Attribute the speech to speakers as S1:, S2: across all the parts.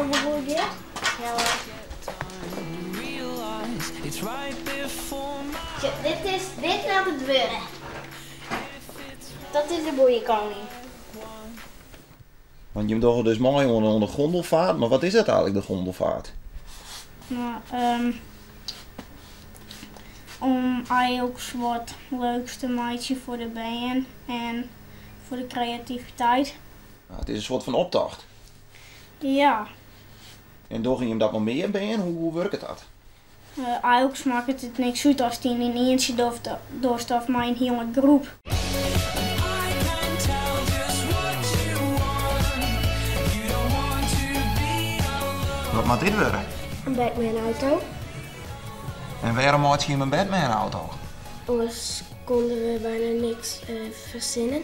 S1: allemaal goed giet.
S2: Ja hoor.
S1: Sjoch, dit is, dit moat it wurde. Dat is de boeiekoning.
S3: Want jim dogge dus mei oan de gondelvaart, mar wat is dat eigenlik, de gondelvaart?
S1: No, om eigentlik wat leuks te meitsjen foar de bern en foar de kreativiteit.
S3: Nou, it is in soart fan optocht.
S1: Ja.
S3: En dogge jim dat mei mear bern? Hoe wurket dat?
S1: Eigentlik makket it niks út oftst yn dyn ientsje dochst of mei in hiele groep.
S3: Wat moat dit wurde?
S2: In Batman-auto.
S3: En wêrom meitsje jim in Batman-auto?
S2: Oars konden we bijna niks fersinnen.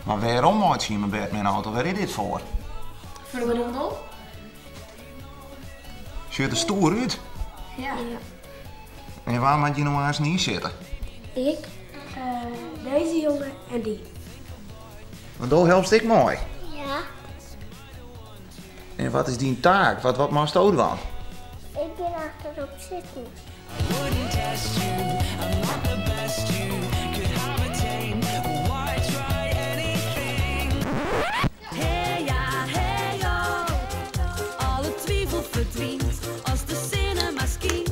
S3: Mar wêrom meitsje jim in Batman-auto? Wêr is dit foar?
S2: Foar de gondel.
S3: Sjocht der stoer út.
S2: Ja.
S3: En wa moat hjir no aanst yn sitte?
S2: Ik, dizze jonge en dy.
S3: Want do helpst ek mei?
S2: Ja.
S3: En wat is dyn taak? Wat moatsto dwaan?
S2: Ik gean achterop sitten.
S4: Hey ja, hey ho, alle twivel ferdwynt as de sinne mar skynt.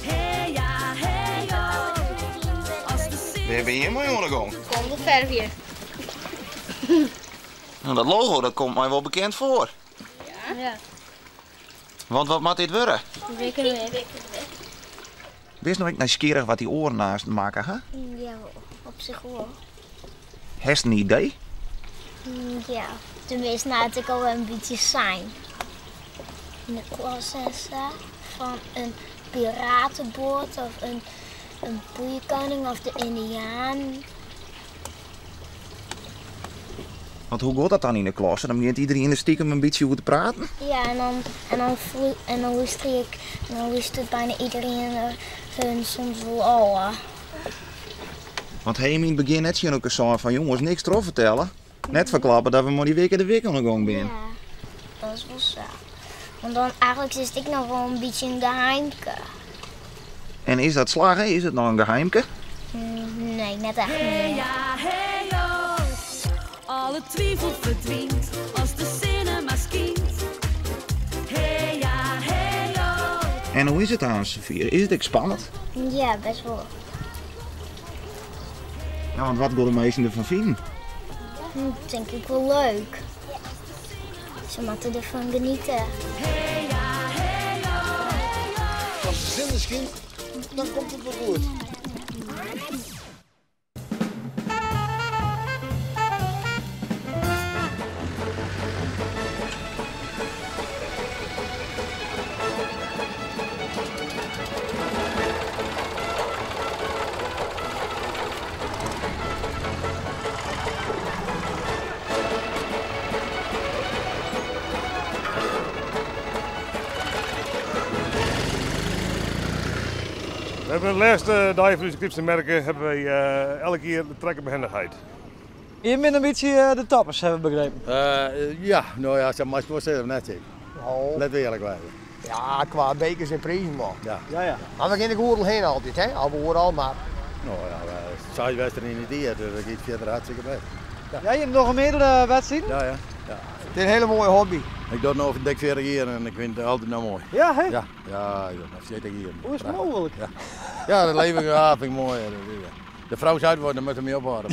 S4: Hey ja, hey ho, as de sinne
S3: Wêr binne jim mei oan de gong?
S1: Gondelfervje.
S3: Nou, dat logo dat komt my wol bekend foar.
S1: Ja.
S3: Want wat moat dit wurde?
S1: Wikkewik.
S3: Bist no ek nijsgjirrich wat dy oaren aanst makke ha?
S2: Ja, op sich wol.
S3: Hast in idee?
S2: Ja, tenminste, no hat ik al in bytsje sein. Yn de klasse en sa, fan in pirateboat of in boeiekoning of de Yndianen.
S3: Want hoe giet dat dan yn de klasse? Dan begjint iederien der stikem in bytsje oer te praten?
S2: Ja, en dan, en dan, en dan lústerje ik, en dan lústeret bijna iederien hun soms wol ôf.
S3: Want ha jim yn it begjin net tsjin elkoar sein fan jonges, niks trochfertelle? Net ferklappe dat we mei dy Wikke de Wik oan de gong binne?
S2: Ja, dat is wol sa. Want dan eigenlik is it ek noch wol in bytsje in geheimke.
S3: En is dat slagge? Is it noch in geheimke?
S2: Nee, net echt mear.
S4: Hey ja, hey ho, alle twivel ferdwynt as de sinne mar skynt. Hey ja, hey ho.
S3: En hoe is it aanst safier? Is it ek spannend?
S2: Ja, best wol.
S3: Ja, want wat wolle de minsken derfan finen?
S2: Tink ik wol leuk. Se moatte derfan genieten.
S4: Hey ja, hey ho.
S5: As de sinne skynt, dan komt it wol goed.
S6: We hebben de lêste dei fan ús Grypster Merke hebben wy elk jier de trekkerbehendichheid.
S7: Jim binne in bytsje de toppers, ha we begrepen.
S8: Ja, no ja, sa meist wol sizze, of net, Siep?
S9: Oh.
S8: Lit we earlik wêze.
S9: Ja, kwa bekers en prizen wol.
S8: Ja.
S7: Ja, ja.
S9: Mar we geane ek oeral hinne altyd, hè? Of oeral, mar.
S8: No ja, 6 wedstriden yn it jier, dus dat giet fierder hartstikke bêst.
S7: Ja. Ja, jim dogge meardere wedstriden?
S8: Ja, ja. Ja.
S9: It is in hiele moaie hobby.
S8: Ik doch it no dik 40 jier en ik fyn it altyd noch moai.
S7: Ja, hè?
S8: Ja, ja, ik doch it no 40 jier.
S7: Hoe is it mooglik?
S8: Ja, ja, dat leven, ja, fyn ik moai. De frou seit wol, dan moat er my ophâlde.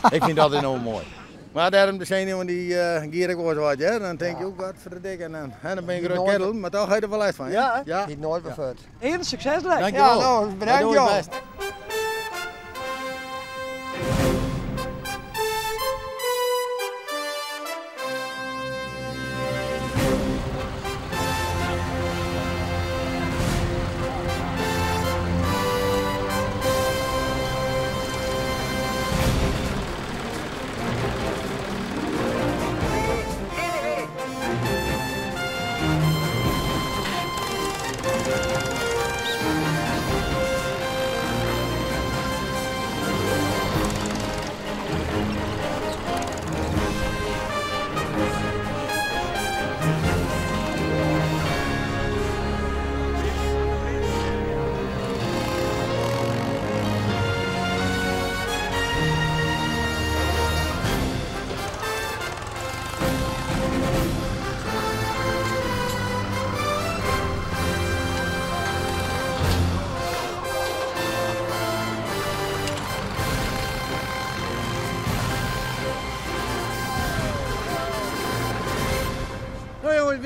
S8: Mar ik fyn it altyd noch moai. Mar dêrom de senuwen dy gier ek wolris wat, hear. Dan tink je ook, wat ferdikke. En dan, hè, dan bin je in grut kerel, mar toch ha je der wol lêst fan.
S7: Ja, hè?
S8: Ja.
S9: Giet noait wer fuort.
S7: Heren, sukses dêr.
S8: Dankjewol.
S9: Ja, no, bedankt, joh.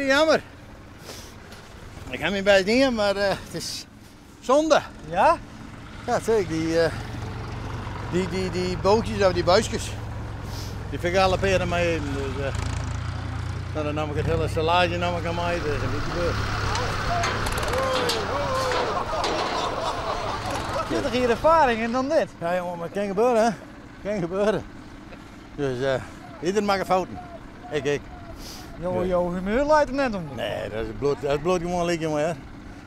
S8: jammer. Ik ha myn bêst dien, mar it is zonde.
S7: Ja?
S8: Ja, zeker. Die, die, die, die bootjes of die buisjes, die vind ik alle peren mee eten. Dus, nou, dan nam ik het hele salage nam ik aan mij, dus een beetje gebeurd.
S7: 20 jaar ervaring en dan dit.
S8: Ja jongen, maar het kan gebeuren hè. Het kan gebeuren. Dus iedereen maakt fouten. Ik, ik.
S7: Jo, jouw humeur leidt er net om.
S8: Nee, dat is bloed, dat is bloed gewoon leuk jongen. Hè.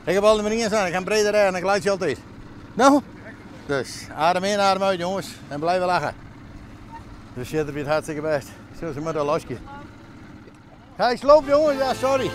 S8: Ik heb altijd maar één staan, ik ga breder rijden en ik luister altijd. Nou, dus adem in, adem uit jongens en blijven lachen. Dus zit er weer hartstikke best. Zo, ze met een losje. Hij sloopt jongens, ja sorry.